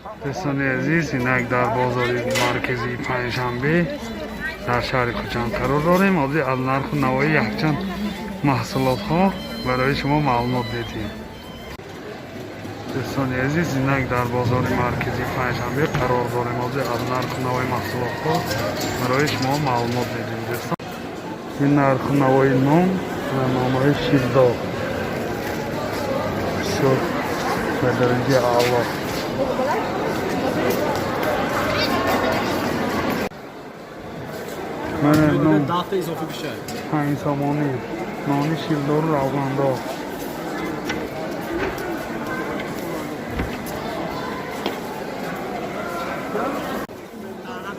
Дӯстони азиз, инак дар бозори марказии Панҷшанбе дар шаҳри Хуҷанд қарор дорем. Ҳозир аз нарху навои якчанд маҳсулотҳо барои шумо маълумот медиҳем. Дӯстони азиз, инак дар бозори марказии Панҷшанбе қарор дорем. Ҳозир аз нарху навои маҳсулотҳо барои шумо маълумот медиҳем. Дӯстон, ин нарху навои нон ва нонҳои ширдор бисёр ба дараҷаи аъло. Мана нон. 10 та изофа бишад. 5 сомонӣ, нони ширдору равғандор.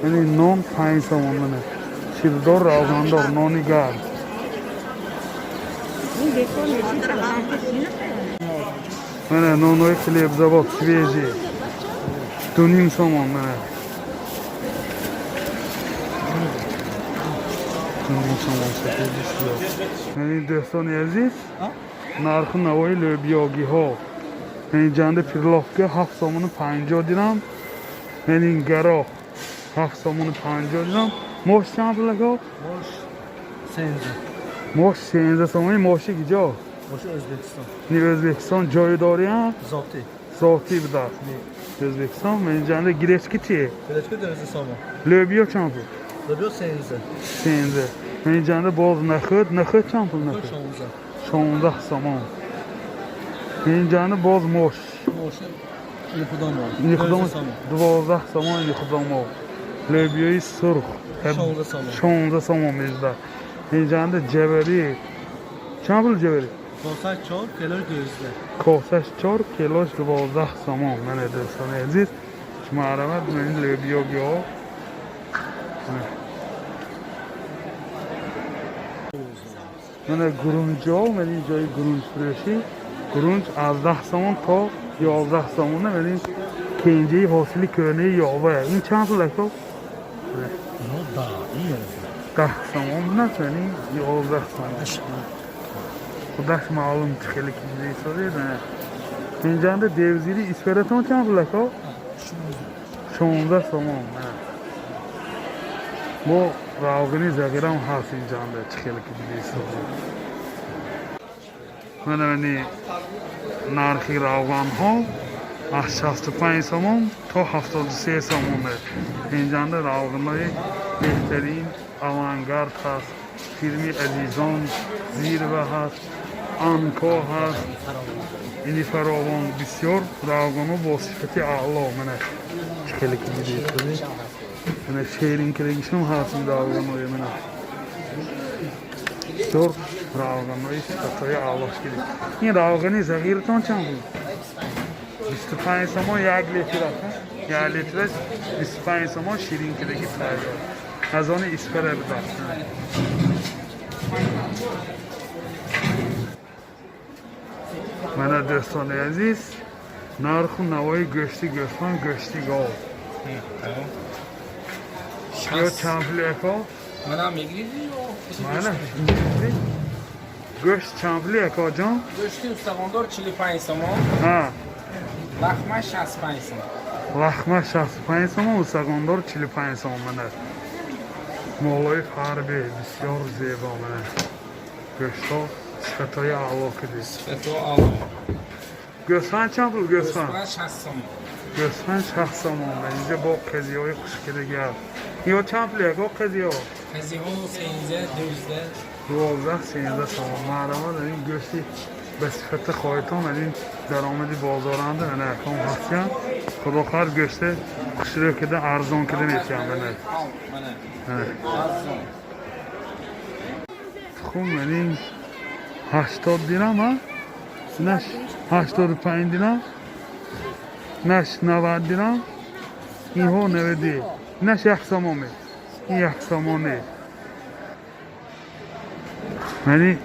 Яъне нон 5 сомон, мана ширдор, равғандор, нони гарм. Мана нонҳои хлебзавод, свежий, 2,5 сомон. Мана 2,5 сомон, сафеди сиёҳ. Яъне, дӯстони азиз, нарху навои лӯбиёгиҳо. Яъне ҷанди перловка 7 сомону 50 дирам, яъне гароҳ 7 сомону 50 дирам. Мош чанд пул, ако? Мош 13. Мош 13 сомони. Моши киҷо? Моши Ӯзбекистон. Ни Ӯзбекистон ҷойдориам? Зотӣ. Зотӣ будааст Ӯзбекистон. Инҷанда гречка чи? Гречка 12 сомон. Лӯбиё чанд пул? Лӯбиё 13. 13. Инҷанда боз нахӯд. Нахӯд чанд пул, нахӯд? 16. 16 сомон. Инҷанда боз мош. Моши Нихудомол. Ини худом 12 сомон, ини худомол. Лӯбиёи сурх 16 сомон. 16 сомон мешуда. Инҷанда ҷаварӣ чанд пул, ҷаварӣ? Косаш 4, килош 12. Косаш 4, килош 12 сомон. Мана, дӯстони азиз, шумо аравад ин лӯбиёгиҳо. Мана гурунҷо, мана ин ҷои гурунҷфурӯшӣ. Гурунҷ аз 10 сомон то 11 сомона. Мана ин кенҷаи ҳосили кӯҳнаи ёва, ин чанд пул, ако? 10 сомон будааст, яъне 11 сомон. Худаш маълум чӣ хеле ки дида. Инҷанда девзири исфаратон чанд пул, ако? 16 сомон. Бо равғани зағирам ҳаст инҷанда, чӣ хеле ки дида истодед. Мана мани нархи равғанҳо аз 65 сомон то 73 сомоне. Инҷанда равғанҳои беҳтарин Авангард ҳаст, фирми Азизон, Зирва ҳаст, Анко ҳаст, ини фаровон, бисёр равғанҳо бо сифати аъло. Мана чӣ хеле ки дида истодед, мана шеринкирагишам ҳаст ин равғанҳои. Мана бисёр равғанҳои сифатҳои аълош гирифт. Ин равғани зағиртон чанд пул? 25 сомон 1 литр аст, 1 литраш 25 сомон, ширинкираги тайёр аз они Исфара будааст. Мана, дӯстони азиз, нарху навои гӯшти гӯсфанд, гӯшти гов ё чанд пули, ако? Манам мегиридӣ ё? Мана гӯшт чанд пули, акоҷон? Гӯшти устагондор 45 сомон, лахма 65 сомон. Лахма 65 сомон, устагондор 45 сомон. Мана молои фарбе бисёр зебо. Мана гӯштҳо сифатҳои аъло киди. Сифато аъло. Гӯсфанд чанд пул, гӯсфанд? Гӯсфанд 60 сомон. Гӯсфанд 60 сомон. Инҷа бо қазиҳои хушкидаги ҳаст. Ё чанд пул, яко қазиҳо? Қазиҳо 13, 12. 12, 13 сомон. Маълумот ин гӯшти ба сифати хоҳитон аз ин даромади бозоранда. Мана аком ҳастян, худо хоҳад, гӯшти хушрӯ кида, арзон кида метиҳам. Мана. Мана. Мана. Арзон. Тухм ин 80 дирам, а наш 85 дирам, наш 90 дирам, инҳо 90, наш 1 сомоне, ин 1 сомоне. Мани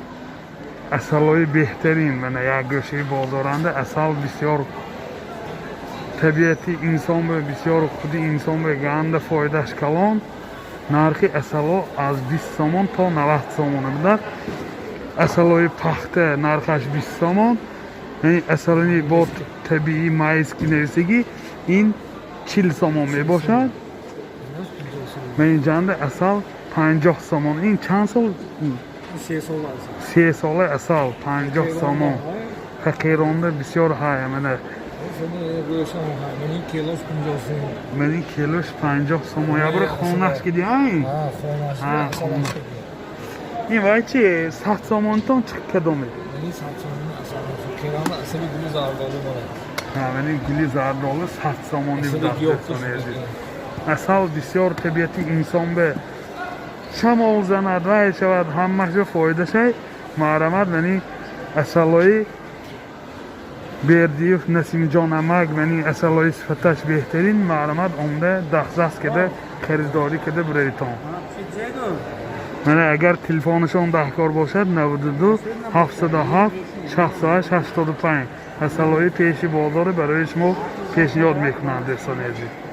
асалҳои беҳтарин. Мана як гӯшаи бозоранда асал бисёр табиати инсон бе бисёр, худи инсон бе ганда фоидаш калон. Нархи асалҳо аз 20 сомон то 90 сомона будааст. Асалҳои пахта нархаш 20 сомон, яъне асалини бо табиӣ майский нависагӣ ин. 40 сомон мебошад. Ва инҷанда асал 50 сомон. Ин чанд сол? 3 сол аст. 3 сола асал 50 сомон. Фақиронда бисёр ҳая мана. Килош 50 сом. Мани килош 50 сомон. Ябра хонаш киди ай. Хона. Ин вай чи, 100 сомонтон чӣ кадоме? 100 сом асали гули зардолу мана. Ҳа, мани гули зардолу 100 сомони будаст. Асал бисёр табиати инсон бе шамол занад, вай шавад, ҳамаашо фоида шай. Маҳрамат, мани асалои Бердиев Насимҷон амак, мани асалои сифаташ беҳтарин. Маҳрамат, омда дастраст када, харидорӣ када биравитон. Мана, агар телефонашон даҳкор бошад, 92 707 68 85. Асалои пеши бозоре барои шумо пешниҳод мекунанд, дӯстони азиз.